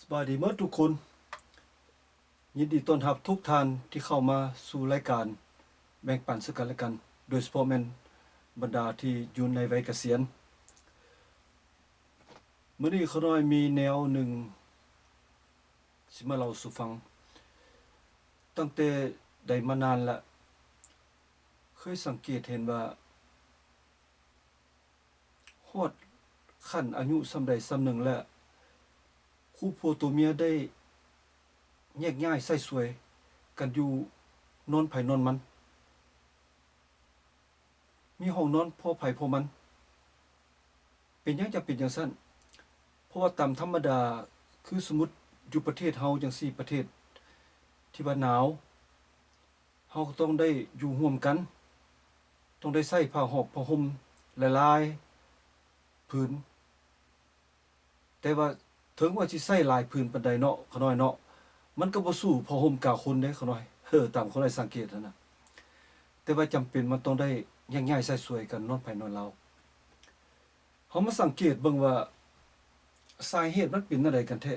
ສະບາຍດີໝົດທຸກຄົນ, ຍິນດີຕ້ອນຮັບທຸກທ່ານທີ່ເຂົ້າມາສູ່ລາຍການແບ່ງປັນເຊິ່ງກັນແລະກັນ, ໂດຍສະເພາະແມ່ນບັນດາທີ່ຢູ່ໃນໄວກະສຽນ. ມື້ນີ້ຂ້ານ້ອຍມີແນວໜຶ່ງຊິມາເລົ່າສູ່ຟັງ. ຕັ້ງແຕ່ໃດມານານລະ, ເຄີຍສັງເກດເຫັນວ່າ ຮອດຂັ້ນອາຍຸສ່ຳໃດສ່ຳໜຶ່ງແລ້ວ, ຄູ່ຜົວໂຕເມຍໄດ້ແຍກຍ້າຍໃຊ້ສວຍກັນຢູ່ ນອນໃຜນອນມັນ, ມີຫ້ອງນອນພໍໃຜພໍມັນ. ເປັນຫຍັງຈະເປັນຈັ່ງຊັ້ນ? ເພາະວ່າຕາມທຳມະດາ ຄືສົມມຸດຢູ່ປະເທດເຮົາຈັ່ງຊີ້, ປະເທດທີ່ວ່າໜາວ, ເຮົາກໍຕ້ອງໄດ້ຢູ່ຮ່ວມກັນ, ຕ້ອງໄດ້ໃຊ້ຜ້າຫອບຜ້າຫົ່ມຫຼາຍໆຜືນ. ແຕ່ວ່າເຖິງວ່າຊິໃຊ້ຫຼາຍຜືນປານໃດເນາະ ຂ້ານ້ອຍເນາະ, ມັນກໍບໍ່ສູ້ຜ້າຫົ່ມກາຄົນເດ້ ຂ້ານ້ອຍ. ເອີ ຕາມຂ້ານ້ອຍສັງເກດຫັ້ນນະ. ແຕ່ວ່າຈຳເປັນມັນຕ້ອງໄດ້ແຍກຍ້າຍໃຊ້ສວຍກັນ ນອນໃຜນອນລາວ. ເຮົາມາສັງເກດເບິ່ງວ່າ ສາເຫດມັນເປັນແນວໃດກັນແທ້?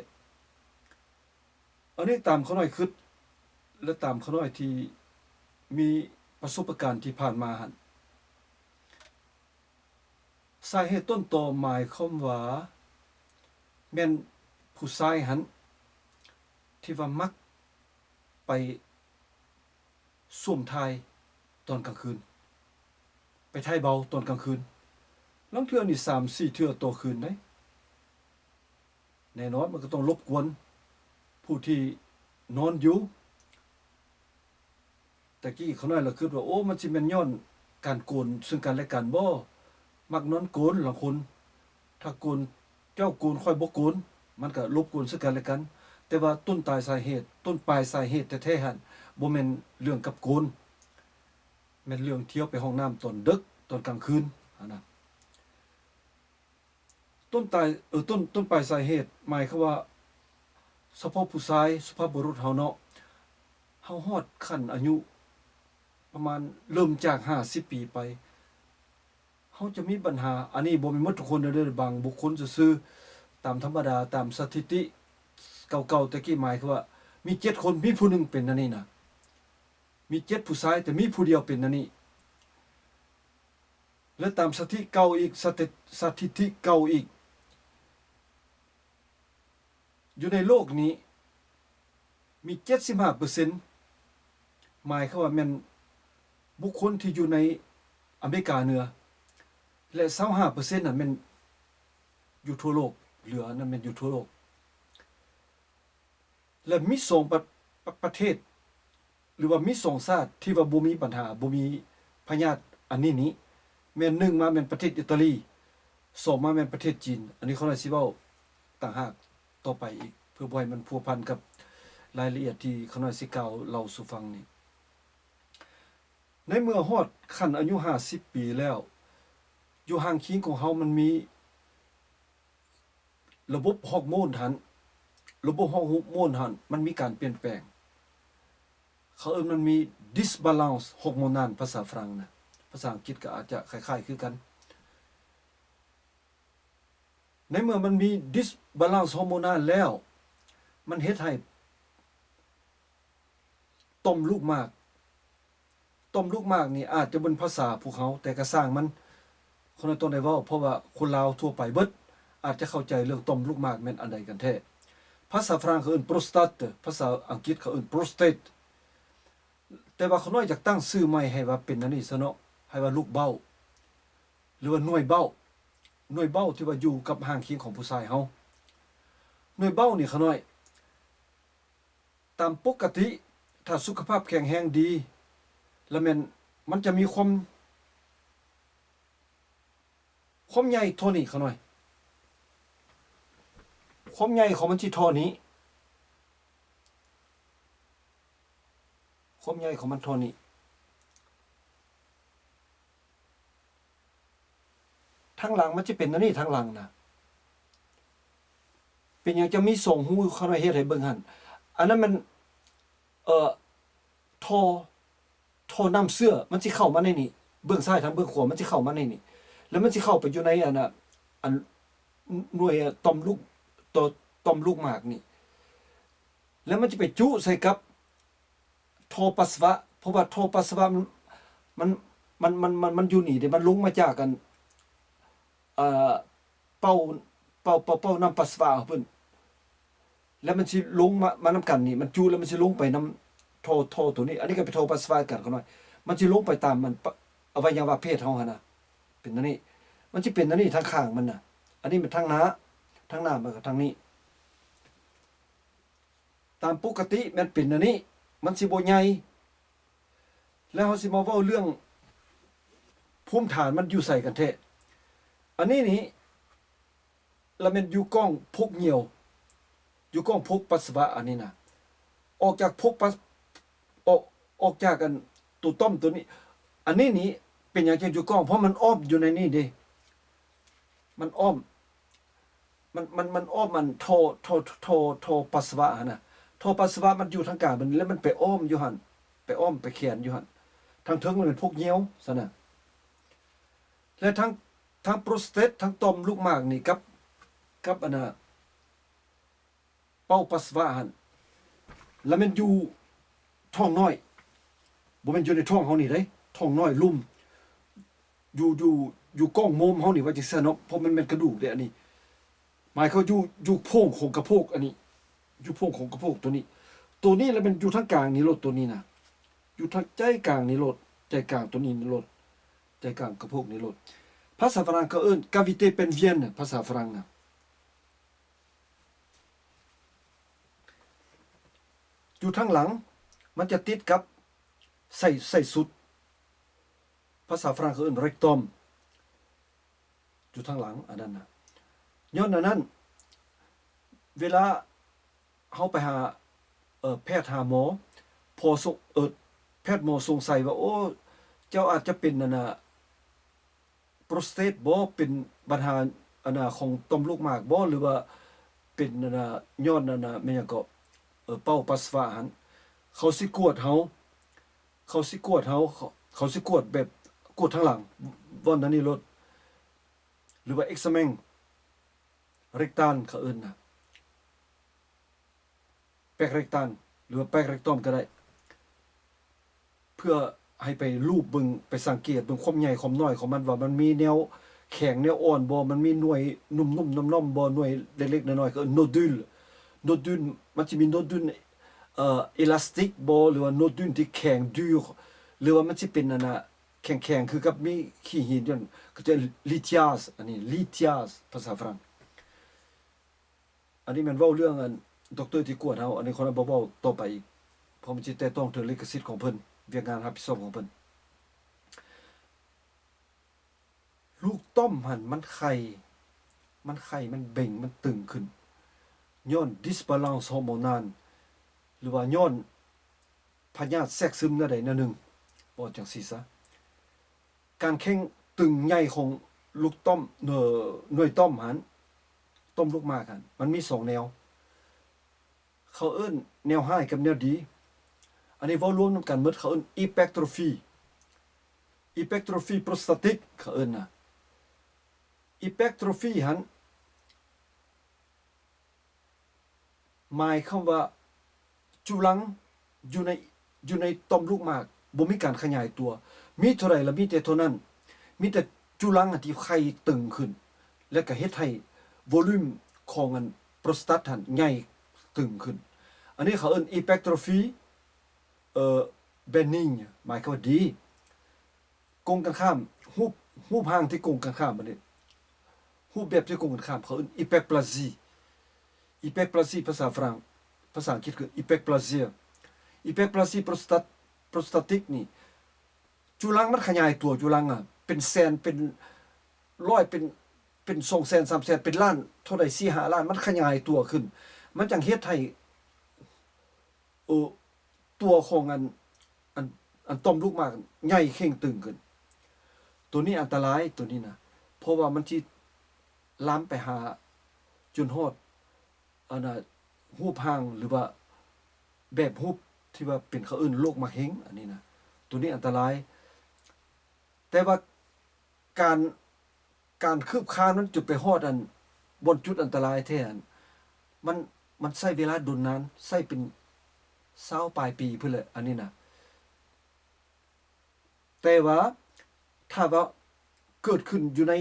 ອັນນີ້ຕາມຂ້ານ້ອຍຄິດ ແລະ ຕາມຂ້ານ້ອຍທີ່ມີປະສົບປະການທີ່ຜ່ານມາຫັ້ນ, ສາເຫດຕົ້ນຕໍໝາຍຄວາມວ່າ ແມ່ນຜູ້ຊາຍຫັ້ນ ທີ່ວ່າມັກໄປ ສວມຖ່າຍຕອນກາງຄືນ, ໄປຖ່າຍເບົາຕອນກາງຄືນ, ລາງເທື່ອນີ້ສາມສີ່ເທື່ອຕໍ່ຄືນເດ້. ແນ່ນອນມັນກໍຕ້ອງລົບກວນຜູ້ທີ່ນອນຢູ່. ແຕ່ກີ້ຂ້ານ້ອຍລະຄິດວ່າ ໂອ້ ມັນຊິແມ່ນຍ້ອນການໂກນເຊິ່ງກັນແລະກັນບໍ? ມັກນອນໂກນລາງຄົນ, ຖ້າໂກນ ເຈົ້າໂກນຂ້ອຍບໍ່ໂກນ, ມັນກະລົບກວນເຊິ່ງກັນແລະກັນ. ແຕ່ວ່າຕົ້ນຕາຍສາເຫດ, ຕົ້ນປາຍສາເຫດແທ້ໆຫັ້ນ ບໍ່ແມ່ນເລື່ອງກັບໂກນ, ແມ່ນເລື່ອງທ່ຽວໄປຫ້ອງນ້ຳຕອນເດິກ, ຕອນກາງຄືນຫັ້ນນະ. ຕົ້ນຕາຍ, ເອີ, ຕົ້ນ, ຕົ້ນປາຍສາເຫດ ໝາຍຄວາມວ່າ ສະເພາະຜູ້ຊາຍ, ສຸພາບບຸລຸດເຮົາເນາະ, ເຮົາຮອດຂັ້ນອາຍຸປະມານເລີ່ມຈາກຫ້າສິບປີໄປ, ເຮົາຈະມີບັນຫາ, ອັນນີ້ບໍ່ແມ່ນໝົດທຸກຄົນເດີ, ບາງບຸກຄົນຊື່ໆ, ຕາມທຳມະດາ, ຕາມສະຖິຕິເກົ່າໆແຕ່ກີ້ ໝາຍຄວາມວ່າ ມີເຈັດຄົນ ມີຜູ້ໜຶ່ງເປັນອັນນີ້ນະ, ມີເຈັດຜູ້ຊາຍ ແຕ່ມີຜູ້ດຽວເປັນອັນນີ້. ແລະ ຕາມສະຖິຕິເກົ່າອີກ, ສະຖິ, ສະຖິຕິເກົ່າອີກ, ຢູ່ໃນໂລກນີ້ມີເຈັດສິບຫ້າເປີເຊັນ ໝາຍຄວາມວ່າແມ່ນບຸກຄົນທີ່ຢູ່ໃນອາເມລິກາເໜືອ ແລະ ຊາວຫ້າເປີເຊັນນັ້ນແມ່ນຢູ່ທົ່ວໂລກ, ເຫຼືອນັ້ນແມ່ນຢູ່ທົ່ວໂລກ. ແລະ ມີສອງປະ, ປະ, ປະເທດ ຫຼືວ່າມີສອງຊາດທີ່ວ່າບໍ່ມີບັນຫາ, ບໍ່ມີພະຍາດອັນນີ້ນີ້, ແມ່ນໜຶ່ງມາແມ່ນປະເທດອີຕາລີ, ສອງມາແມ່ນປະເທດຈີນ. ອັນນີ້ຂ້ານ້ອຍຊິເວົ້າຕ່າງຫາກຕໍ່ໄປອີກ ເພື່ອບໍ່ໃຫ້ມັນພົວພັນກັບລາຍລະອຽດທີ່ຂ້ານ້ອຍຊິກ່າວເລົ່າສູ່ຟັງນີ້. ໃນເມື່ອຮອດຂັ້ນອາຍຸຫ້າສິບປີແລ້ວ, ຢູ່ຮ່າງຄີງຂອງເຮົາມັນມີ ລະບົບຮອກໂມນຫັ້ນ, ລະບົບຮອກໂມນຫັ້ນ ມັນມີການປ່ຽນແປງ. ເຂົາເອີ້ນມັນມີ disbalance hormonal ພາສາຝຣັ່ງນະ, ພາສາອັງກິດກໍອາດຈະຄ້າຍໆຄືກັນ. ໃນເມື່ອມັນມີ disbalance hormonal ແລ້ວ, ມັນເຮັດໃຫ້ ຕ່ອມລູກໝາກ, ຕ່ອມລູກໝາກນີ້ອາດຈະເປັນພາສາພວກເຮົາ, ແຕ່ກະຊ່າງມັນ, ຂ້ານ້ອຍຕ້ອງໄດ້ເວົ້າ, ເພາະວ່າຄົນລາວທົ່ວໄປເບິດອາດຈະເຂົ້າໃຈເລື່ອງຕ່ອມລູກໝາກແມ່ນອັນໃດກັນແທ້. ພາສາຝຣັ່ງເຂົາເອີ້ນ prostate, ພາສາອັງກິດເຂົາເອີ້ນ prostate. ແຕ່ວ່າຂ້ານ້ອຍຢາກຕັ້ງຊື່ໃໝ່ໃຫ້ວ່າເປັນອັນນີ້ຊະເນາະ, ໃຫ້ວ່າລູກເບົ້າ ຫຼືວ່າໜ່ວຍເບົ້າ, ໜ່ວຍເບົ້າທີ່ວ່າຢູ່ກັບຮ່າງຄີງຂອງຜູ້ຊາຍເຮົາ. ໜ່ວຍເບົ້ານີ້ ຂ້ານ້ອຍ ຕາມປົກກະຕິ ຖ້າສຸຂະພາບແຂງແຮງດີລະແມ່ນ ມັນຈະມີຄວາມ, ຄວາມໃຫຍ່ທໍ່ນີ້ ຂ້ານ້ອຍ, ຄວາມໃຫຍ່ຂອງມັນຊິທໍ່ນີ້, ຄວາມໃຫຍ່ຂອງມັນທໍ່ນີ້. ທາງຫຼັງມັນຈະເປັນແນວນີ້ ທາງຫຼັງນະ. ເປັນຫຍັງຈະມີສອງຮູ ຂ້ານ້ອຍເຮັດໃຫ້ເບິ່ງຫັ້ນ? ອັນນັ້ນມັນ ເອີ ທໍ່ ທໍ່ນ້ຳເຊື້ອ ມັນຊິເຂົ້າມາໃນນີ້, ເບື້ອງຊ້າຍທາງເບື້ອງຂວາ ມັນຊິເຂົ້າມາໃນນີ້ ແລ້ວມັນຊິເຂົ້າໄປຢູ່ໃນອັນນະ ອັນ ໜ່ວຍ ຕ່ອມລູກ ຕໍ່ ຕ່ອມລູກໝາກນີ້. ແລ້ວມັນຈະໄປຈຸໃສ່ກັບທໍ່ປັດສະວະ ເພາະວ່າທໍ່ປັດສະວະມັນ ມັນ ມັນ ມັນ ມັນ ມັນຢູ່ນີ້ເດ້ ມັນລົງມາຈາກອັນ ເອີ ເປົ້າ ເປົ້າ ເປົ້າ ເປົ້ານ້ຳປັດສະວະຂອງເພິ່ນ ແລ້ວມັນຊິລົງມາ ມານຳກັນນີ້ ມັນຈຸແລ້ວມັນຊິລົງໄປນຳທໍ່ ທໍ່ໂຕນີ້ ອັນນີ້ກໍເປັນທໍ່ປັດສະວະຄືກັນຂ້ານ້ອຍ ມັນຊິລົງໄປຕາມມັນ ອະໄວຍະວະເພດເຮົາຫັ້ນນະ ເປັນອັນນີ້ ມັນຊິເປັນອັນນີ້ທາງຂ້າງມັນນະ ອັນນີ້ແມ່ນທາງໜ້າ ທາງໜ້າມັນກໍທາງນີ້ ຕາມປົກກະຕິແມ່ນເປັນອັນນີ້ ມັນຊິບໍ່ໃຫຍ່ ແລ້ວເຮົາຊິມາເວົ້າເລື່ອງພູມຖານມັນຢູ່ໃສກັນແທ້ ອັນນີ້ນີ້ ລະແມ່ນຢູ່ກ້ອງພົກຍ່ຽວ ຢູ່ກ້ອງພົກປັດສະວະອັນນີ້ນະ ອອກຈາກພົກປັດ ອອກ ອອກຈາກອັນໂຕຕ່ອມໂຕນີ້ ອັນນີ້ນີ້ເປັນຫຍັງຈຶ່ງຢູ່ກ້ອງ ເພາະມັນອ້ອມຢູ່ໃນນີ້ເດ້ ມັນອ້ອມ ມັນ ມັນ ມັນອ້ອມອັນທໍ່ ທໍ່ ທໍ່ ທໍ່ປັດສະວະຫັ້ນນະ ທໍ່ປັດສະວະມັນຢູ່ທາງກາງມັນ ແລ້ວມັນໄປອ້ອມຢູ່ຫັ້ນ ໄປອ້ອມໄປແຂນຢູ່ຫັ້ນ ທາງເທິງມັນເປັນພົກຍ່ຽວຊັ້ນນະ ແລະ ທາງ ທາງໂປຣສະເຕດ ທາງຕ່ອມລູກໝາກນີ້ກັບ ກັບອັນນ່າ ເປົ້າປັດສະວະຫັ້ນ ລະແມ່ນຢູ່ທ້ອງນ້ອຍ ບໍ່ແມ່ນຢູ່ໃນທ້ອງເຮົານີ້ເດ້ ທ້ອງນ້ອຍລຸ່ມ ຢູ່ ຢູ່ ຢູ່ກ້ອງໂມມເຮົານີ້ ວ່າຈັ່ງຊັ້ນເນາະ ເພາະມັນແມ່ນກະດູກເດ້ ອັນນີ້ ໝາຍຄວາມຢູ່ ຢູ່ໂພງຂອງກະໂພກ ອັນນີ້ ຢູ່ໂພງຂອງກະໂພກໂຕນີ້ ໂຕນີ້ລະແມ່ນຢູ່ທາງກາງນີ້ໂລດ ໂຕນີ້ນະ ຢູ່ທາງໃຈກາງນີ້ໂລດ ໃຈກາງໂຕນີ້ໂລດ ໃຈກາງກະໂພກນີ້ໂລດ ພາສາຝຣັ່ງເຂົາເອີ້ນ cavité pelvienne ພາສາຝຣັ່ງນະ ຢູ່ທາງຫຼັງ ມັນຈະຕິດກັບໄສ້ ໄສ້ຊຸດ ພາສາຝຣັ່ງເຂົາເອີ້ນ rectum ຢູ່ທາງຫຼັງ ອັນນັ້ນນະ ຍ້ອນອັນນັ້ນ ເວລາເຮົາໄປຫາ ເອີ ແພດຫາໝໍ ພໍສົ ເອີ ແພດໝໍສົງໄສວ່າ ໂອ້ ເຈົ້າອາດຈະເປັນອັນນ່າ ໂປຣສະເຕດບໍ ເປັນບັນຫາອັນນ່າຂອງຕ່ອມລູກໝາກບໍ ຫຼືວ່າເປັນອັນນ່າ ຍ້ອນອັນນ່າ ແມ່ນຫຍັງເກາະ ເອີ ເປົ້າປັດສະວະຫັ້ນ ເຂົາຊິກວດເຮົາ ເຂົາຊິກວດເຮົາ ເຂົາ ເຂົາຊິກວດແບບກວດທາງຫຼັງ ບ່ອນນັ້ນນີ້ໂລດ ຫຼືວ່າ examen rectal ເຂົາເອີ້ນນະ pec rectal ຫຼືວ່າ pec rectum ກໍໄດ້ ເພື່ອໃຫ້ໄປລູບເບິ່ງ ໄປສັງເກດເບິ່ງຄວາມໃຫຍ່ຄວາມນ້ອຍຂອງມັນ ວ່າມັນມີແນວແຂງແນວອ່ອນບໍ່ ມັນມີໜ່ວຍໜຸ່ມໆໜ່ອມໆບໍ່ ໜ່ວຍເລັກໆນ້ອຍໆ ກໍເອີ້ນ nodule nodule ມັນຊິມີ nodule ເອີ elastic ບໍ່ ຫຼືວ່າ nodule ທີ່ແຂງ dur ຫຼືວ່າມັນຊິເປັນອັນນ່າ ແຂງໆ ຄືກັບມີຂີ້ຫີນຢູ່ຫັ້ນ ກໍຈະ lithiase ອັນນີ້ lithiase ພາສາຝຣັ່ງ ອັນນີ້ແມ່ນເວົ້າເລື່ອງອັນ ດັອກເຕີທີ່ກວດເຮົາ ອັນນີ້ຂໍບໍ່ເວົ້າຕໍ່ໄປອີກ ເພາະມັນຊິແຕະຕ້ອງເຖິງລິຂະສິດຂອງເພິ່ນ ວຽກງານຮັບຜິດຊອບຂອງເພິ່ນ. ລູກຕ່ອມຫັ້ນມັນໄຂ່ ມັນໄຂ່ ມັນເບັ່ງ ມັນຕຶງຂຶ້ນ ຍ້ອນ disbalance hormonal ຫຼືວ່າຍ້ອນພະຍາດແຊກຊຶມແນວໃດແນວໜຶ່ງ ເວົ້າຈັ່ງຊີ້ຊະ. ການເຄັ່ງຕຶງໃຫຍ່ຂອງລູກຕ່ອມ ເອີ ໜ່ວຍຕ່ອມຫັ້ນ ຕ່ອມລູກໝາກຫັ້ນ ມັນມີສອງແນວ ເຂົາເອີ້ນແນວຮ້າຍກັບແນວດີ ອັນນີ້ເວົ້າລວມນຳກັນໝົດ ເຂົາເອີ້ນ hypertrophy hypertrophy prostatic ເຂົາເອີ້ນນະ hypertrophy ຫັ້ນ ໝາຍຄວາມວ່າຈຸລັງຢູ່ໃນ ຢູ່ໃນຕ່ອມລູກໝາກບໍ່ມີການຂະຫຍາຍຕົວ ມີເທົ່າໃດລະມີແຕ່ເທົ່ານັ້ນ ມີແຕ່ຈຸລັງທີ່ໄຂ່ຕຶງຂຶ້ນ ແລະກະເຮັດໃຫ້ໂວລູມຂອງອັນໂປຣສະຕັດຫັ້ນໃຫຍ່ຕຶງຂຶ້ນ ອັນນີ້ເຂົາເອີ້ນ hypertrophy ເອີ benign ໝາຍຄວາມວ່າດີ ກົງກັນຂ້າມ ຮູບ ຮູບຮ່າງທີ່ກົງກັນຂ້າມ ບັດນີ້ ຮູບແບບທີ່ກົງກັນຂ້າມ ເຂົາເອີ້ນ hyperplasie hyperplasie ພາສາຝຣັ່ງ ພາສາອັງກິດຄື hyperplasia hyperplasie prostat prostatic ນີ້ ຈຸລັງມັນຂະຫຍາຍຕົວ ຈຸລັງອະ ເປັນແສນ ເປັນຮ້ອຍ ເປັນ ເປັນສອງແສນ ສາມແສນ ເປັນລ້ານ ເທົ່າໃດ ສີ່ຫ້າລ້ານ ມັນຂະຫຍາຍຕົວຂຶ້ນ ມັນຈັ່ງເຮັດໃຫ້ ໂອ ຕົວຂອງອັນ ອັນ ອັນຕ່ອມລູກໝາກໃຫຍ່ເຄັ່ງຕຶງຂຶ້ນ ໂຕນີ້ອັນຕະລາຍ ໂຕນີ້ນະ ເພາະວ່າມັນຊິລາມໄປຫາຈົນຮອດ ອັນນ່າ ຮູບຮ່າງ ຫຼືວ່າແບບຮູບທີ່ວ່າເປັນ ເຂົາເອີ້ນໂລກໝາກເຮັງ ອັນນີ້ນະ ໂຕນີ້ອັນຕະລາຍ ແຕ່ວ່າການ ການຄືບຄານມັນຈົນໄປຮອດອັນ ບ່ອນຈຸດອັນຕະລາຍແທ້ຫັ້ນ ມັນ ມັນໃຊ້ເວລາດົນນານ ໃຊ້ເປັນ ຊາວປາຍປີພຸ້ນແຫຼະ ອັນນີ້ນະ. ແຕ່ວ່າຖ້າວ່າເກີດຂຶ້ນຢູ່ໃນ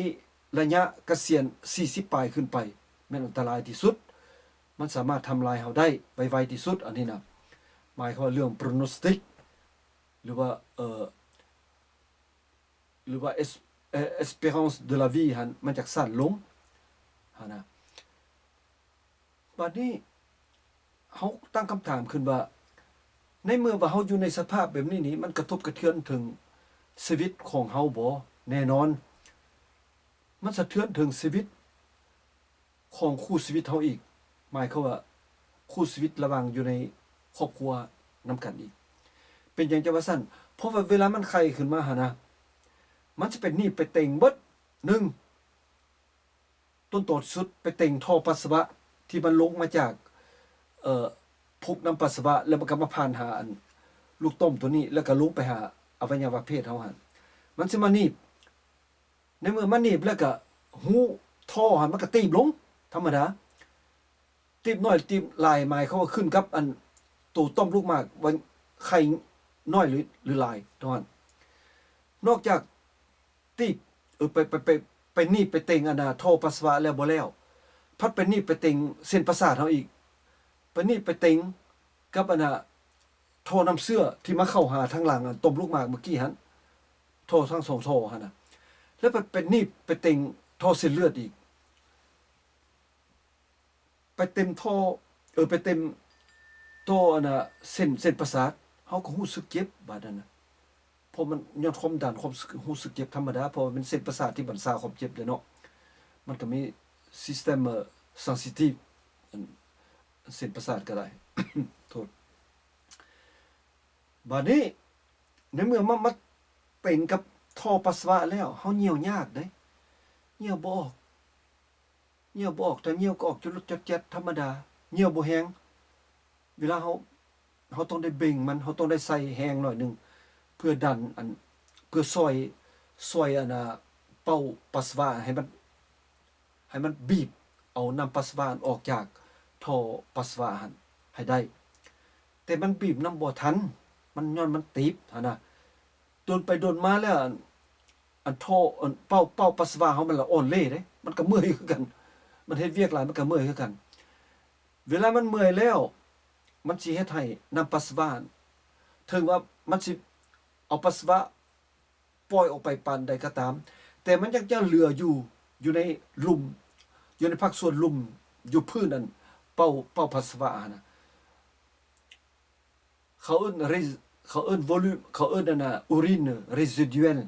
ໄລຍະກະສຽນສີ່ສິບປາຍຂຶ້ນໄປ ແມ່ນອັນຕະລາຍທີ່ສຸດ, ມັນສາມາດທຳລາຍເຮົາໄດ້ໄວໆທີ່ສຸດ ອັນນີ້ນະ. ໝາຍຄວາມວ່າເລື່ອງ pronostic ຫຼືວ່າ ເອີ ຫຼືວ່າ es- ເອີ espérance de la vie ຫັ້ນ ມັນຈະສັ້ນລົງຫັ້ນນະ. ບາດນີ້ເຮົາຕັ້ງຄຳຖາມຂຶ້ນວ່າ ໃນເມື່ອວ່າເຮົາຢູ່ໃນສະພາບແບບນີ້ນີ້ ມັນກະທົບກະເທືອນເຖິງຊີວິດຂອງເຮົາບໍ່? ແນ່ນອນ ມັນສະເທືອນເຖິງຊີວິດຂອງຄູ່ຊີວິດເຮົາອີກ, ໝາຍຄວາມວ່າຄູ່ຊີວິດລະຫວ່າງຢູ່ໃນຄອບຄົວນຳກັນອີກ. ເປັນຫຍັງຈັ່ງວ່າຊັ້ນ? ເພາະວ່າເວລາມັນໄຂ່ຂຶ້ນມາຫັ້ນນະ ມັນຈະໄປໜີບໄປເຕັງເບິດ. ໜຶ່ງ ຕົ້ນຕໍທີ່ສຸດໄປເຕັງທໍ່ປັດສະວະທີ່ມັນລົງມາຈາກ ເອີ ພົກນ້ຳປັດສະວະ ແລ້ວມັນກະມາຜ່ານຫາອັນລູກຕ່ອມໂຕນີ້ ແລ້ວກະລົງໄປຫາອະໄວຍະວະເພດເຮົາຫັ້ນ ມັນຊິມາໜີບ. ໃນເມື່ອມັນໜີບແລ້ວກະຮູທໍ່ຫັ້ນມັນກະຕີບລົງ ທຳມະດາ. ຕີບໜ້ອຍຕີບຫຼາຍ ໝາຍຄວາມວ່າຂຶ້ນກັບອັນໂຕຕ່ອມລູກໝາກວ່າໄຂ່ໜ້ອຍ ຫຼື ຫຼື ຫຼາຍເທົ່ານັ້ນ. ນອກຈາກຕີບ ເອີ ໄປ ໄປ ໄປ ໄປໜີບໄປເຕັງອັນນ່າທໍ່ປັດສະວະແລ້ວບໍ່ແລ້ວ ພັດໄປໜີບໄປເຕັງເສັ້ນປະສາດເຮົາອີກ, ໄປໜີບໄປເຕັງກັບອັນນ່າທໍ່ນ້ຳເຊື້ອທີ່ມາເຂົ້າຫາທາງຫຼັງອັນຕ່ອມລູກໝາກເມື່ອກີ້ຫັ້ນ, ທໍ່ທັງສອງທໍ່ຫັ້ນນະ, ແລ້ວໄປ ໄປໜີບໄປເຕັງທໍ່ເສັ້ນເລືອດອີກ. ໄປເຕັມທໍ່ ເອີ ໄປເຕັມທໍ່ອັນນ່າເສັ້ນ ເສັ້ນປະສາດ ເຮົາກໍຮູ້ສຶກເຈັບບາດນັ້ນນະ. ເພາະມັນຍ້ອນຄວາມດັນ ຄວາມ ຮູ້ສຶກເຈັບທຳມະດາ ເພາະວ່າເປັນເສັ້ນປະສາດທີ່ບັນຊາຄວາມເຈັບເດ້ເນາະ. ມັນກໍມີ système sensitif ອັນ ເສັ້ນປະສາດກໍໄດ້ ໂທດ. ບາດນີ້ໃນເມື່ອມາ ມາເຕັງກັບທໍ່ປັດສະວະແລ້ວ ເຮົາຍ່ຽວຍາກເດ້ ຍ່ຽວບໍ່ອອກ. ຍ່ຽວບໍ່ອອກ, ຖ້າຍ່ຽວກໍອອກຈອດໆທຳມະດາ, ຍ່ຽວບໍ່ແຮງ. ເວລາເຮົາ ເຮົາຕ້ອງໄດ້ເບັ່ງມັນ, ເຮົາຕ້ອງໄດ້ໃສ່ແຮງໜ້ອຍໜຶ່ງ ເພື່ອດັນ ອັນ ເພື່ອຊ່ອຍ ຊ່ອຍ ອັນນ່າ ເປົ້າປັດສະວະໃຫ້ມັນ ໃຫ້ມັນບີບເອົານ້ຳປັດສະວະອັນອອກຈາກທໍ່ປັດສະວະຫັ້ນໃຫ້ໄດ້. ແຕ່ມັນບີບນຳບໍ່ທັນ, ມັນ ຍ້ອນມັນຕີບຫັ້ນນະ. ດົນໄປດົນມາແລ້ວ ອັນ ອັນທໍ່ ອັນເປົ້າ ເປົ້າປັດສະວະເຮົາມັນລະອ່ອນເລເດ້, ມັນກໍເມື່ອຍຄືກັນ, ມັນເຮັດວຽກຫຼາຍ ມັນກໍເມື່ອຍຄືກັນ. ເວລາມັນເມື່ອຍແລ້ວ ມັນຊິເຮັດໃຫ້ນ້ຳປັດສະວະ ເຖິງວ່າມັນຊິເອົາປັດສະວະປ່ອຍອອກໄປປານໃດກໍຕາມ, ແຕ່ມັນຍັງຈະເຫຼືອຢູ່ ຢູ່ໃນລຸ່ມ ຢູ່ໃນພາກສ່ວນລຸ່ມ ຢູ່ພື້ນອັນເປົ້າ ເປົ້າປັດສະວະຫັ້ນນະ. ເຂົາເອີ້ນ ເຂົາເອີ້ນ volume ເຂົາເອີ້ນອັນນ່າ urine résiduelle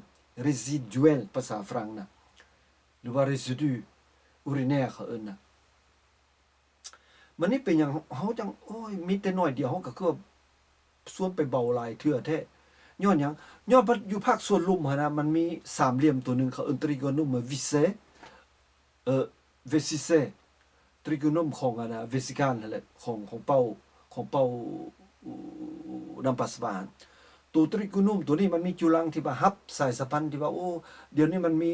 résiduelle ພາສາຝຣັ່ງນະ ຫຼືວ່າ résidu urinaire ເຂົາເອີ້ນນະ. ມັນນີ້ເປັນຫຍັງເຮົາຈັ່ງ ໂອ້ຍ ມີແຕ່ໜ້ອຍດຽວ ເຮົາກໍຄືວ່າຊວນໄປເບົາຫຼາຍເທື່ອແທ້. ຍ້ອນຫຍັງ? ຍ້ອນຢູ່ພາກສ່ວນລຸ່ມຫັ້ນນະ ມັນມີສາມຫຼ່ຽມໂຕໜຶ່ງ ເຂົາເອີ້ນ trigonome vésicé ເອີ vésicé trigonome ຂອງອັນນ່າ vésicale ຫັ້ນແຫຼະ ຂອງ ຂອງເປົ້າ ຂອງເປົ້ານ້ຳປັດສະວະຫັ້ນ. ໂຕ trigonome ໂຕນີ້ມັນມີຈຸລັງທີ່ວ່າຮັບສາຍສະພັນທີ່ວ່າ ໂອ້ ດຽວນີ້ມັນມີ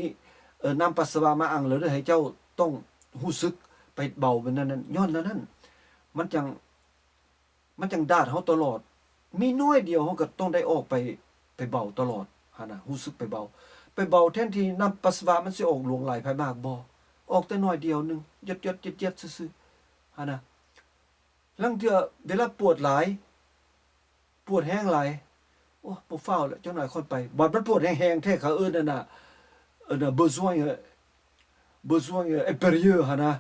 ເອີ ນ້ຳປັດສະວະມາອັ່ງແລ້ວເດີ ໃຫ້ເຈົ້າຕ້ອງຮູ້ສຶກໄປເບົາແບບນັ້ນ. ຍ້ອນແນວນັ້ນ ມັນຈັ່ງ ມັນຈັ່ງດາດເຮົາຕະຫຼອດ. ມີໜ້ອຍດຽວເຮົາກໍຕ້ອງໄດ້ອອກໄປ ໄປເບົາຕະຫຼອດຫັ້ນນະ, ຮູ້ສຶກໄປເບົາ ໄປເບົາ ແທນທີ່ນ້ຳປັດສະວະມັນຊິອອກຫຼວງຫຼາຍພາຍມາກ ບໍ່ ອອກແຕ່ໜ້ອຍດຽວໜຶ່ງ ຢົດໆ ຢຽດໆ ຊື່ໆ ຫັ້ນນະ. ລາງເທື່ອເວລາປວດຫຼາຍ ປວດແຮງຫຼາຍ ໂອ້ ບໍ່ຟ້າວແລ້ວ ຈັກໜ້ອຍຄ່ອຍໄປ. ບາດມັນປວດແຮງໆແທ້ ເຂົາເອີ້ນອັນນ່າ ເອີ້ນວ່າ besoin besoin impérieux ຫັ້ນນະ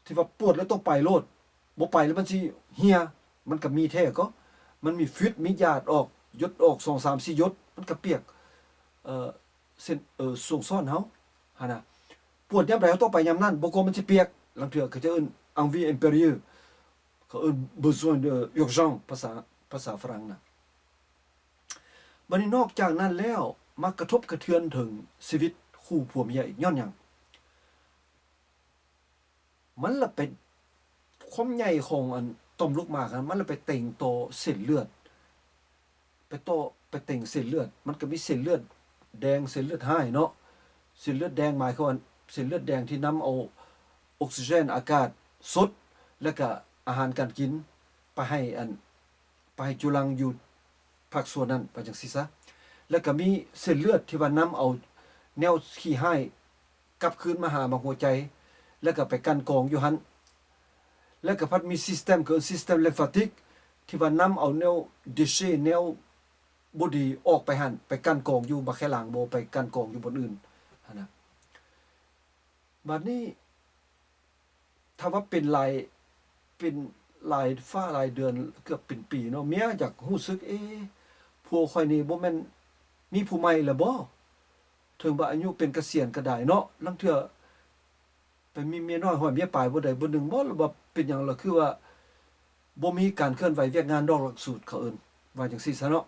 ທີ່ວ່າປວດແລ້ວຕ້ອງໄປໂລດ ບໍ່ໄປແລ້ວມັນຊິເຫ່ຍ. ມັນກໍມີແທ້ກໍ ມັນມີຟິດ ມີຢາດອອກ ຢົດອອກ ສອງ ສາມ ສີ່ ຢົດ ມັນກໍປຽກ ເອີ ເສັ້ນ ເອີ ຊ່ວງຊ້ອນເຮົາຫັ້ນນະ. ປວດຍາມໃດເຮົາຕ້ອງໄປຍາມນັ້ນ ບໍ່ກໍມັນຊິປຽກ. ລາງເທື່ອເຂົາຈະເອີ້ນ envie impérieux ເຂົາເອີ້ນ besoin de urgent ພາສາ ພາສາຝຣັ່ງນະ. ບັດນີ້ນອກຈາກນັ້ນແລ້ວ ມາກະທົບກະເທືອນເຖິງຊີວິດຄູ່ຜົວເມຍອີກ. ຍ້ອນຫຍັງ? ມັນລະໄປ ຄວາມໃຫຍ່ຂອງອັນຕ່ອມລູກໝາກຫັ້ນ ມັນລະໄປເຕັງຕໍ່ເສັ້ນເລືອດ ໄປຕໍ່ ໄປເຕັງເສັ້ນເລືອດ. ມັນກໍມີເສັ້ນເລືອດແດງ ເສັ້ນເລືອດຮ້າຍເນາະ. ເສັ້ນເລືອດແດງໝາຍຄວາມວ່າເສັ້ນເລືອດແດງທີ່ນຳເອົາອົກຊີເຈນ ອາກາດສົດ ແລະກະອາຫານການກິນ ໄປໃຫ້ອັນ ໄປໃຫ້ຈຸລັງຢູ່ພາກສ່ວນນັ້ນ ວ່າຈັ່ງຊີ້ຊະ. ແລ້ວກໍມີເສັ້ນເລືອດທີ່ວ່ານຳເອົາແນວຂີ້ຮ້າຍກັບຄືນມາຫາໝາກຫົວໃຈ ແລ້ວກໍໄປກັ່ນກອງຢູ່ຫັ້ນ. ແລ້ວກໍພັດມີ système ເອີ້ນ système lymphatique ທີ່ວ່ານຳເອົາແນວ déchets ແນວບໍ່ດີອອກໄປຫັ້ນ ໄປກັ່ນກອງຢູ່ໝາກໄຂ່ຫຼັງ ບໍ່ໄປກັ່ນກອງຢູ່ບ່ອນອື່ນຫັ້ນນະ. ບາດນີ້ ຖ້າວ່າເປັນຫຼາຍ ເປັນຫຼາຍຟ້າຫຼາຍເດືອນ ເກືອບເປັນປີເນາະ ເມຍຢາກຮູ້ສຶກ ເອ ຜົວຂ້ອຍນີ້ບໍ່ແມ່ນມີຜູ້ໃໝ່ແລ້ວບໍ? ເຖິງວ່າອາຍຸເປັນກະສຽນກະດາຍເນາະ ລາງເທື່ອໄປມີເມຍນ້ອຍຮ້ອຍເມຍປາຍ ບໍ່ໃດບໍ່ໜຶ່ງບໍ ຫຼືວ່າເປັນຫຍັງລະ ຄືວ່າບໍ່ມີການເຄື່ອນໄຫວວຽກງານນອກຫຼັກສູດ ເຂົາເອີ້ນວ່າຈັ່ງຊີ້ຊະເນາະ.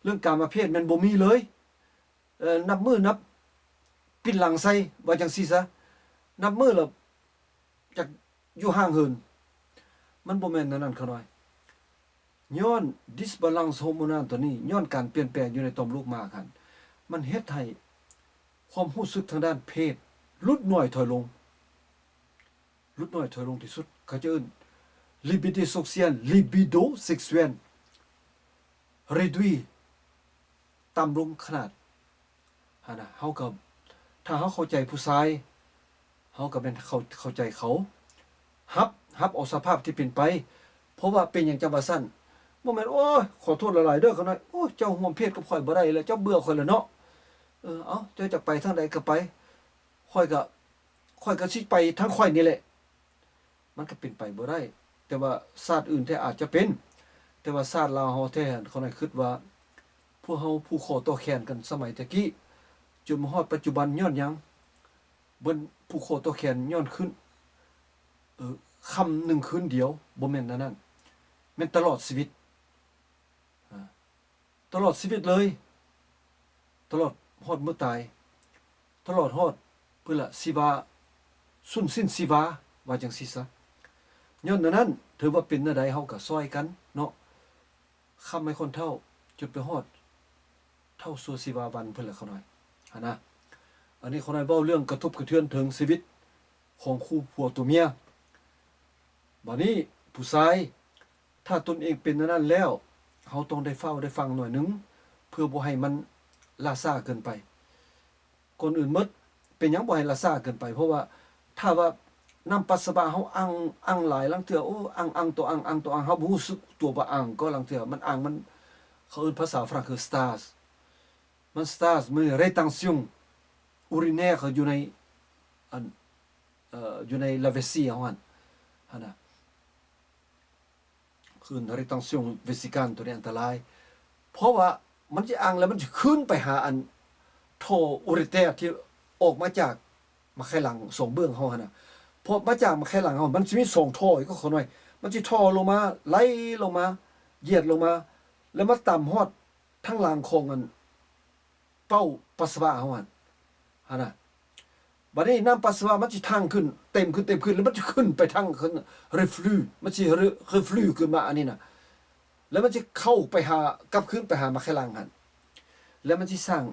ເລື່ອງກາມະເພດແມ່ນບໍ່ມີເລີຍ. ເອີ ນັບມື້ນັບປິ່ນຫຼັງໃສ່ ວ່າຈັ່ງຊີ້ຊະ ນັບມື້ລະຢາກຢູ່ຫ່າງເຫີນ. ມັນບໍ່ແມ່ນແນວນັ້ນ ຂ້ານ້ອຍ. ຍ້ອນ disbalance hormonal ຕົວນີ້ ຍ້ອນການປ່ຽນແປງຢູ່ໃນຕ່ອມລູກໝາກຫັ້ນ ມັນເຮັດໃຫ້ຄວາມຮູ້ສຶກທາງດ້ານເພດຫຼຸດໜ້ອຍຖອຍລົງ. ຫຼຸດໜ້ອຍຖອຍລົງທີ່ສຸດ ເຂົາຈະເອີ້ນ libido sexuel, libido sexuel réduit ຕ່ຳລົງຂະໜາດຫັ້ນນະ. ເຮົາກໍ ຖ້າເຮົາເຂົ້າໃຈຜູ້ຊາຍ ເຮົາກໍແມ່ນເຂົ້າ ເຂົ້າໃຈເຂົາ ຮັບ ຮັບເອົາສະພາບທີ່ເປັນໄປ. ເພາະວ່າເປັນຫຍັງຈັ່ງວ່າຊັ້ນ? ບໍ່ແມ່ນ ໂອ້ຍ ຂໍໂທດຫຼາຍໆເດີ ຂ້ານ້ອຍ ໂອ້ຍ ເຈົ້າຮ່ວມເພດກັບຂ້ອຍບໍ່ໄດ້ແລ້ວ ເຈົ້າເບື່ອຂ້ອຍແລ້ວເນາະ. ເອີ ເອົາ ເຈົ້າຈະໄປທາງໃດກໍໄປ ຂ້ອຍກໍ ຂ້ອຍກໍຊິໄປທາງຂ້ອຍນີ້ແຫຼະ. ມັນກໍເປັນໄປບໍ່ໄດ້ ແຕ່ວ່າຊາດອື່ນແທ້ອາດຈະເປັນ ແຕ່ວ່າຊາດລາວເຮົາແທ້ ຂ້ານ້ອຍຄິດວ່າ ພວກເຮົາຜູກຄໍຕໍ່ແຂນກັນສະໄໝແຕ່ກີ້ ຈົນມາຮອດປັດຈຸບັນ ຍ້ອນຫຍັງ? ເບິ່ງ ຜູກຄໍຕໍ່ແຂນຍ້ອນຄືນ ເອີ ຄ່ຳໜຶ່ງຄືນດຽວ ບໍ່ແມ່ນອັນນັ້ນ ແມ່ນຕະຫຼອດຊີວິດ. ອາ ຕະຫຼອດຊີວິດເລີຍ ຕະຫຼອດຮອດມື້ຕາຍ ຕະຫຼອດຮອດ ພຸ້ນລະ ຊີວາ ສູນສິ້ນຊີວາ ວ່າຈັ່ງຊີ້ຊະ. ຍ້ອນອັນນັ້ນ ຖືວ່າເປັນແນວໃດເຮົາກໍຊ່ອຍກັນເນາະ ຄ້ຳໃຫ້ຄົນເຖົ້າ ຈົນໄປຮອດເຖົ້າຊົ່ວຊີວາວັນພຸ້ນລະ ຂ້ານ້ອຍ ຫັ້ນນະ. ອັນນີ້ຂ້ານ້ອຍເວົ້າເລື່ອງກະທົບກະເທືອນເຖິງຊີວິດ ຂອງຄູ່ຜົວຕົວເມຍ. ບາດນີ້ຜູ້ຊາຍ ຖ້າຕົນເອງເປັນອັນນັ້ນແລ້ວ ເຮົາຕ້ອງໄດ້ເຝົ້າໄດ້ຟັງໜ້ອຍໜຶ່ງ ເພື່ອບໍ່ໃຫ້ມັນລ້າຊ້າເກີນໄປ. ກ່ອນອື່ນໝົດ ເປັນຫຍັງບໍ່ໃຫ້ລ້າຊ້າເກີນໄປ? ເພາະວ່າຖ້າວ່ານ້ຳປັດສະວະເຮົາອັ່ງ ອັ່ງຫຼາຍ ລາງເທື່ອ ໂອ້ ອັ່ງ ອັ່ງຕໍ່ອັ່ງ ອັ່ງຕໍ່ອັ່ງ ເຮົາບໍ່ຮູ້ສຶກຕົວວ່າອັ່ງ ກໍລາງເທື່ອມັນອັ່ງ ມັນ ເຂົາເອີ້ນພາສາຝຣັ່ງຄື stase ມັນ stase ມັນ rétention urinaire ເຂົາຢູ່ໃນ ອັນ ເອີ ຢູ່ໃນລາເວຊີເຮົາຫັ້ນ ຫັ້ນນະ ຄືນ rétention vésicale ຕົວນີ້ອັນຕະລາຍ ເພາະວ່າມັນຈະອັ່ງແລ້ວມັນຈະຄືນໄປຫາອັນທໍ່ uréter ທີ່ອອກມາຈາກໝາກໄຂ່ຫຼັງສອງເບື້ອງເຮົາຫັ້ນນະ. ເພາະມາຈາກໝາກໄຂ່ຫຼັງເຮົາ ມັນຊິມີສອງທໍ່ອີກ ກໍຂະນ້ອຍ ມັນຊິທໍ່ລົງມາ ໄຫຼລົງມາ ຢຽດລົງມາ ແລ້ວມາຕຳຮອດ ທາງຫຼັງຂອງອັນເປົ້າປັດສະວະເຮົາຫັ້ນ ຫັ້ນນະ. ບາດນີ້ນ້ຳປັດສະວະມັນຊິທັ່ງຂຶ້ນ ເຕັມຂຶ້ນ ເຕັມຂຶ້ນ ແລ້ວມັນຈະຂຶ້ນໄປທາງ reflux ມັນຊິ reflux ຂຶ້ນມາອັນນີ້ນະ ແລ້ວມັນຊິເຂົ້າໄປຫາ ກັບຄືນໄປຫາໝາກໄຂ່ຫຼັງຫັ້ນ ແລ້ວມັນຊິສ້າງ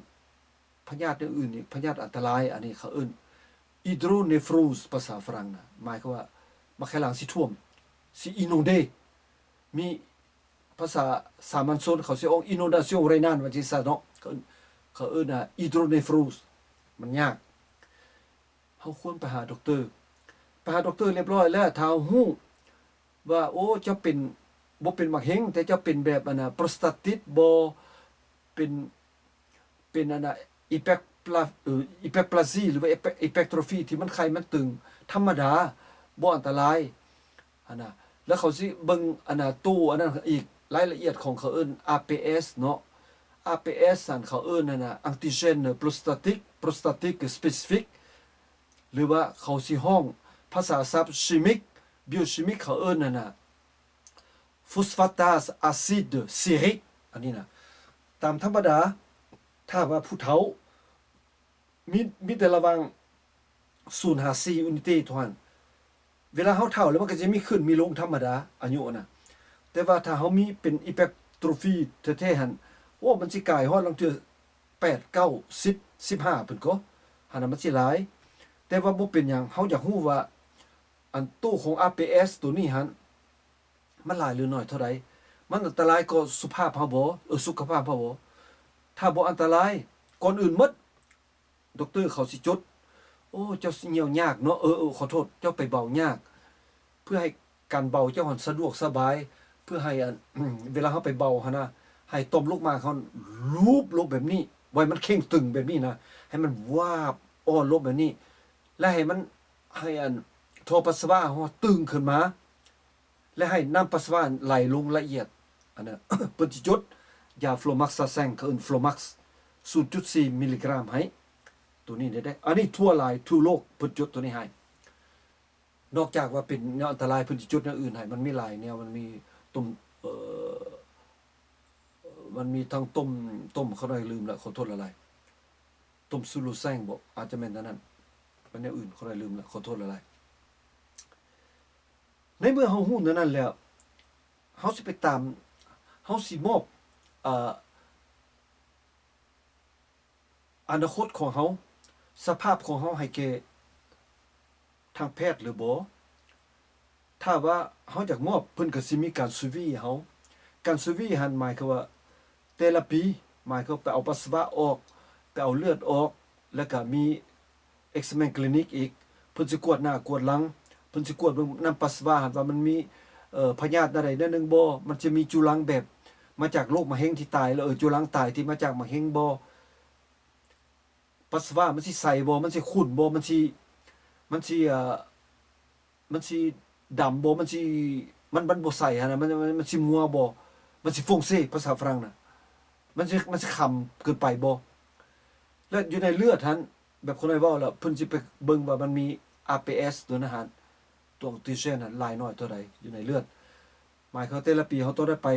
ພະຍາດອື່ນໆອີກ ພະຍາດອັນຕະລາຍ ອັນນີ້ເຂົາເອີ້ນ hydronéphros ພາສາຝຣັ່ງນະ ໝາຍຄວາມວ່າໝາກໄຂ່ຫຼັງຊິຖ້ວມ ຊິ inondé ມີ ພາສາສາມັນຊົນເຂົາຊິອອກ inondation rénale ວ່າຈັ່ງຊັ້ນເນາະ ເຂົາ ເຂົາເອີ້ນວ່າ hydronéphros ມັນຍາກ. ເຮົາຄວນໄປຫາດັອກເຕີ ໄປຫາດັອກເຕີລຽບຮ້ອຍແລ້ວ ຖ້າເຮົາຮູ້ວ່າ ໂອ້ ເຈົ້າເປັນ ບໍ່ເປັນໝາກເຮັງ ແຕ່ເຈົ້າເປັນແບບອັນນ່າ prostาติต ບໍ ເປັນ ເປັນອັນນ່າ hyperpla- ເອີ hyperplasie ຫຼືວ່າ hypertrophy ທີ່ມັນໄຂ່ມັນຕຶງ ທຳມະດາ ບໍ່ອັນຕະລາຍຫັ້ນນະ. ແລ້ວເຂົາຊິເບິ່ງອັນນ່າ ໂຕອັນນັ້ນອີກ ລາຍລະອຽດຂອງເຂົາເອີ້ນ APS ເນາະ APS ຫັ້ນເຂົາເອີ້ນອັນນ່າ antigène prostatique prostatique spécifique ຫຼືວ່າເຂົາຊິຮ້ອງ ພາສາສັບ chimique biochimique ເຂົາເອີ້ນອັນນ່າ phosphatase acide sérique ອັນນີ້ນະ. ຕາມທຳມະດາ ຖ້າວ່າຜູ້ເຖົ້າ ມີ ມີແຕ່ລະຫວ່າງສູນຫາສີ່ unité ເທົ່ານັ້ນ. ເວລາເຮົາເຖົ້າແລ້ວ ມັນກໍຈະມີຂຶ້ນມີລົງທຳມະດາ ອາຍຸນະ. ແຕ່ວ່າຖ້າເຮົາມີເປັນ hypertrophy ແທ້ໆຫັ້ນ ໂອ້ ມັນຊິກາຍຮອດລາງເທື່ອ ແປດ ເກົ້າ ສິບ ສິບຫ້າ ພຸ້ນກໍ ຫັ້ນນະ ມັນຊິຫຼາຍ. ແຕ່ວ່າບໍ່ເປັນຫຍັງ ເຮົາຢາກຮູ້ວ່າ ອັນໂຕຂອງ APS ໂຕນີ້ຫັ້ນ ມັນຫຼາຍຫຼືໜ້ອຍເທົ່າໃດ? ມັນອັນຕະລາຍຕໍ່ສຸຂະພາບເຮົາບໍ່? ເອີ ສຸຂະພາບເຮົາບໍ່? ຖ້າບໍ່ອັນຕະລາຍ, ກ່ອນອື່ນໝົດ ດັອກເຕີເຂົາຊິຈົດ, ໂອ້ ເຈົ້າຊິຍ່ຽວຍາກເນາະ, ເອີ ເອີ ຂໍໂທດ, ເຈົ້າໄປເບົາຍາກ, ເພື່ອໃຫ້ການເບົາເຈົ້າຫັ້ນສະດວກສະບາຍ, ເພື່ອໃຫ້ອັນ ເວລາເຮົາໄປເບົາຫັ້ນນະ, ໃຫ້ຕ່ອມລູກໝາກເຮົາລູບລົງແບບນີ້, ໄວ້ມັນເຄັ່ງຕຶງແບບນີ້ນະ, ໃຫ້ມັນວາບອ່ອນລົງແບບນີ້, ແລະ ໃຫ້ມັນ ໃຫ້ອັນທໍ່ປັດສະວະເຮົາຕຶງຂຶ້ນມາ ແລະ ໃຫ້ນ້ຳປັດສະວະໄຫຼລົງລະອຽດ. ອັນນັ້ນ ເພິ່ນຊິຈົດຢາໂຟລມັກຊາແຊງ ເຂົາເອີ້ນໂຟລມັກ ສູນຈຸດສີ່ມິລລີກຣາມໃຫ້ ໂຕນີ້ໄດ້ເດ້. ອັນນີ້ທົ່ວຫຼາຍ ທົ່ວໂລກເພິ່ນຈົດໂຕນີ້ໃຫ້. ນອກຈາກວ່າເປັນແນວອັນຕະລາຍ ເພິ່ນຊິຈົດແນວອື່ນໃຫ້. ມັນມີຫຼາຍແນວ, ມັນມີຕົ້ມ ເອີ ມັນມີທັງຕົ້ມ ຕົ້ມ ຂ້ານ້ອຍລືມລະ ຂໍໂທດຫຼາຍໆ. ຕົ້ມຊູລູແຊງບໍ? ອາດຈະແມ່ນອັນນັ້ນ. ແມ່ນແນວອື່ນ ຂ້ານ້ອຍລືມລະ ຂໍໂທດຫຼາຍໆ. ໃນເມື່ອເຮົາຮູ້ແນວນັ້ນແລ້ວ ເຮົາຊິໄປຕາມ ເຮົາຊິມອບ ເອີ ອະນາຄົດຂອງເຮົາ, ສະພາບຂອງເຮົາໃຫ້ແກ່ທາງແພດຫຼືບໍ່? ຖ້າວ່າເຮົາຢາກມອບ, ເພິ່ນກໍຊິມີການຊູວີເຮົາ. ການຊູວີຫັ້ນໝາຍຄວາມວ່າ ແຕ່ລະປີ ໝາຍຄວາມໄປເອົາປັດສະວະອອກ, ໄປເອົາເລືອດອອກ, ແລ້ວກະມີ ເອັກຊະແມນຄລີນິກອີກ, ເພິ່ນຊິກວດໜ້າກວດຫຼັງ, ເພິ່ນຊິກວດເບິ່ງນ້ຳປັດສະວະຫັ້ນວ່າມັນມີ ເອີ ພະຍາດອັນໃດແນວໜຶ່ງບໍ່, ມັນຈະມີຈຸລັງແບບມາຈາກໂລກມະເຮັງທີ່ຕາຍແລ້ວ, ເອີ ຈຸລັງຕາຍທີ່ມາຈາກມະເຮັງບໍ່, ປັດສະວະມັນຊິໃສບໍ່, ມັນຊິຂຸ້ນບໍ່, ມັນຊິ ມັນຊິ ເອີ ມັນຊິດຳບໍ່, ມັນຊິ ມັນ ມັນບໍ່ໃສຫັ້ນນະ, ມັນ ມັນ ມັນຊິມົວບໍ່, ມັນຊິຟົງເຊ ພາສາຝຣັ່ງນະ, ມັນຊິ ມັນຊິຄ້ຳເກີນໄປບໍ່? ແລະ ຢູ່ໃນເລືອດຫັ້ນ ແບບຄົນໄທເວົ້າລະ ເພິ່ນຊິໄປເບິ່ງວ່າມັນມີ ອາ ພີ ເອສ ຕົວນັ້ນຫັ້ນ ຕົວອອກຊີເຈນຫັ້ນຫຼາຍໜ້ອຍເທົ່າໃດຢູ່ໃນເລືອດ. ໝາຍຄວາມວ່າແຕ່ລະປີເຮົາຕ້ອງໄດ້ໄປ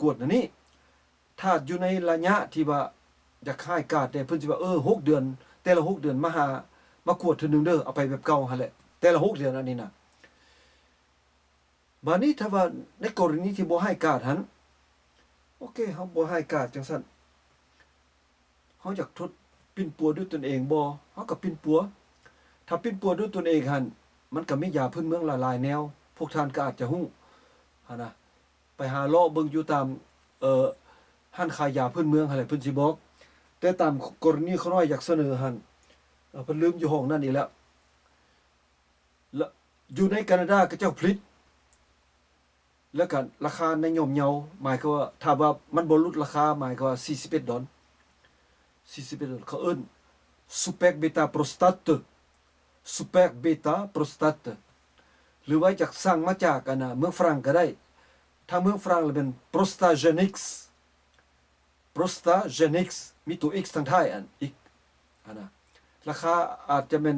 ກວດອັນນີ້. ຖ້າຢູ່ໃນໄລຍະທີ່ວ່າຢາກຮ້າຍກາດແດ່ ເພິ່ນຊິວ່າ ເອີ ຫົກເດືອນ, ແຕ່ລະຫົກເດືອນມາຫາ ມາກວດເທື່ອໜຶ່ງເດີ, ເອົາໄປແບບເກົ່າຫັ້ນແຫຼະ, ແຕ່ລະຫົກເດືອນອັນນີ້ນະ. ບາດນີ້ຖ້າວ່າໃນກໍລະນີທີ່ບໍ່ຮ້າຍກາດຫັ້ນ ໂອເຄ ເຮົາບໍ່ຮ້າຍກາດຈັ່ງຊັ້ນ ເຮົາຢາກທົດປິ່ນປົວດ້ວຍຕົນເອງບໍ່? ເຮົາກໍປິ່ນປົວ. ຖ້າປິ່ນປົວດ້ວຍຕົນເອງຫັ້ນ ມັນກໍມີຢາພື້ນເມືອງຫຼາຍໆແນວ, ພວກທ່ານກໍອາດຈະຮູ້ຫັ້ນນະ. ໄປຫາເລາະເບິ່ງຢູ່ຕາມ ເອີ ຮ້ານຂາຍຢາພື້ນເມືອງຫັ້ນແຫຼະ ເພິ່ນຊິບອກ. ແຕ່ຕາມກໍລະນີຂ້ານ້ອຍຢາກສະເໜີຫັ້ນ ເອີ ເພິ່ນລືມຢູ່ຫ້ອງນັ້ນອີກແລ້ວ. ລະ ຢູ່ໃນການາດາເຂົາເຈົ້າຜະລິດ ແລ້ວກະລາຄາໃນຍ່ອມເຍົາ, ໝາຍຄວາມວ່າ ຖ້າວ່າມັນບໍ່ຫຼຸດລາຄາ ໝາຍຄວາມວ່າສີ່ສິບເອັດດອນ, ສີ່ສິບເອັດດອນ. ເຂົາເອີ້ນ Super Beta Prostate, Super Beta Prostate ຫຼືວ່າຈາກ ສັ່ງມາຈາກ ອັນນະ ເມືອງຝຣັ່ງກໍໄດ້. ທາງເມືອງຝຣັ່ງລະແມ່ນ Prostagenics, Prostagenics ມີຕົວ X ທາງທ້າຍ ອັນ X ຫັ້ນນະ. ລາຄາອາດຈະແມ່ນ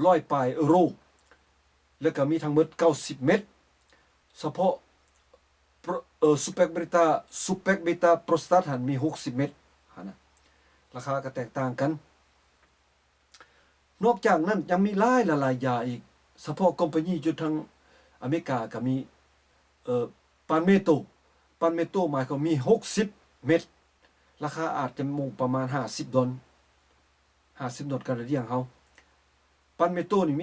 ຮ້ອຍປາຍເອີໂຣ ແລ້ວກໍມີທັງໝົດເກົ້າສິບເມັດ. ສະເພາະ Pro- ເອີ Super Beta Super Beta Prostate ຫັ້ນມີຫົກສິບເມັດຫັ້ນນະ, ລາຄາກໍແຕກຕ່າງກັນ. ນອກຈາກນັ້ນຍັງມີຫຼາຍຫຼາຍຢາອີກ, ສະເພາະຄອມພານີຢູ່ທາງອາເມລິກາກໍມີ ເອີ Palmetto, Palmetto ໝາຍຄວາມມີຫົກສິບເມັດ, ລາຄາອາດຈະມົງປະມານຫ້າສິບດອນ, ຫ້າສິບດອນການາດຽນເຮົາ. Palmetto ນີ້